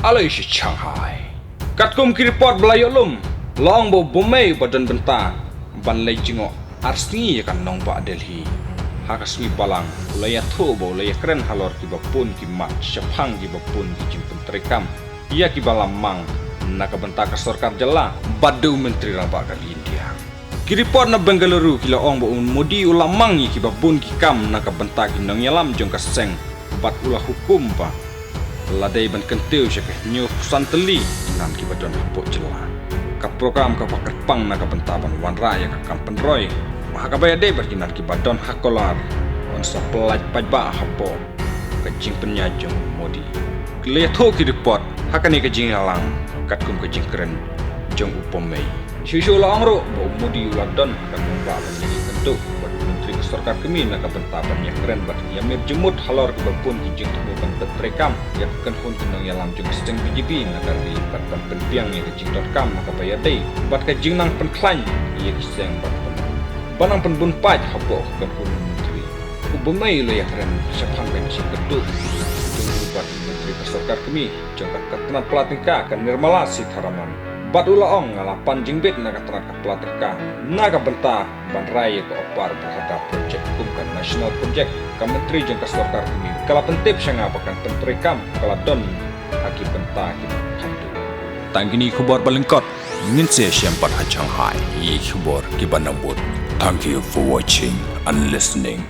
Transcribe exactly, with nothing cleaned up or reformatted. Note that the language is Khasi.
Aloi sha Shanghai. Katkum ki report ba la ïoh lum, la ong ba u Bumei uba don bynta ban leit jngoh ar sngi ïa ka nongbah Delhi ha ka sngi Balang u la ïathuh ba u la ïakren halor kiba bun ki mat shaphang kiba bun ki jingpyntreikam ïa kiba la mang na ka bynta ka sorkar jylla bad u Myntri Rangbah ka ri India. Ki report na Bengaluru ki la ong ba u Modi u la mang ïa kiba bun ki kam na ka bynta ki nongïalam jong ka seng bad u la hukum ba la dei ban kyntiew sha ka hynñiewphew san tylli ki nan kiba don hapoh jylla. Ka program kaba kyrpang na ka bynta ban wanrah ïa ka kam pynroi ha kaba ïadei bad ki nan kiba don ha kolar yn sa pyllait paidbah hapoh ka jingpynïaid jong u Modi. Ki la ïathuh ki report ha kane ka jingïalang katkum ka jingkren jong u Bumei. Shuh shuh la ong ruh ba u Modi u la don ha ka nongbah ban ïakynduh bad u Myntri ka Sorkar Kmie na ka bynta ban ïakren bad ïamir jingmut halor kiba bun ki jingthmu ban pyntreikam ïa ka kynhun ki nongïalam jong ka seng B J P na ka ri bad ban pynbiang ïa ka jingdonkam ha kaba ïadei bad ka jingnang pynkhlaiñ ïa ki seng bad ban nang pynbun paid hapoh ka kynhun u Myntri. U Bumei u la ïakren shaphang ka jingkynduh jong u bad u Myntri ka Sorkar Kmie jong ka tnat pla tyngka ka Nirmala Sitharaman. Bad u la ong, nga la pan jingbit na ka tnat ka pla tyngka na ka bynta ban rai ïa ka Upper Barhada Project kum ka National Project. Ka Myntri jong ka Sorkar Kmie ka la pyntip sha nga ba kan pyntreikam ka la don ha ki bynta kiba khadduh. Tang kine ki khubor ba lyngkot, ngin sa ïashem pat ha Shanghai ïa ki khubor kiba nang bud. Thank you for watching and listening.